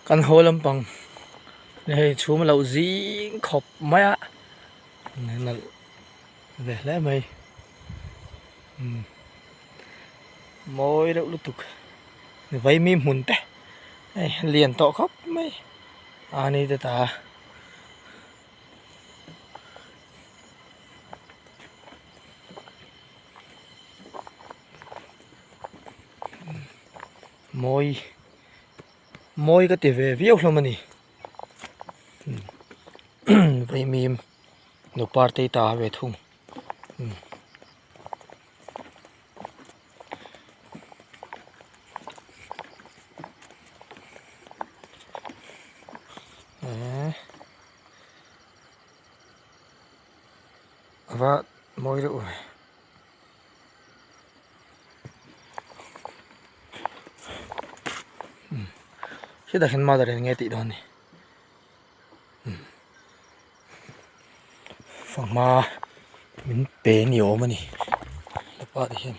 Kan haw lampang hei chhum a loh zing khawp mai a nalh ve hle mai mawi deuh lutuk vaimi hmun te hei a lian tawh khawp mai a ni te ta. Mawi mawi ka ti ve viau hlawm a ni vaimim nu partei ta ve thung. Ava mawi reuh ve. Hetah hian mother in nge tih dawn ni fanghma min pe ni awm a ni hepa te hian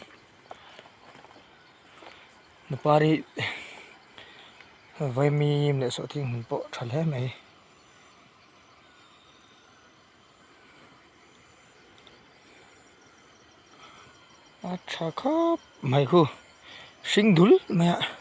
nupari vaimim leh sawhthing hmun pawh tha hle mai. A tha khawp mai khu hring dul mai a.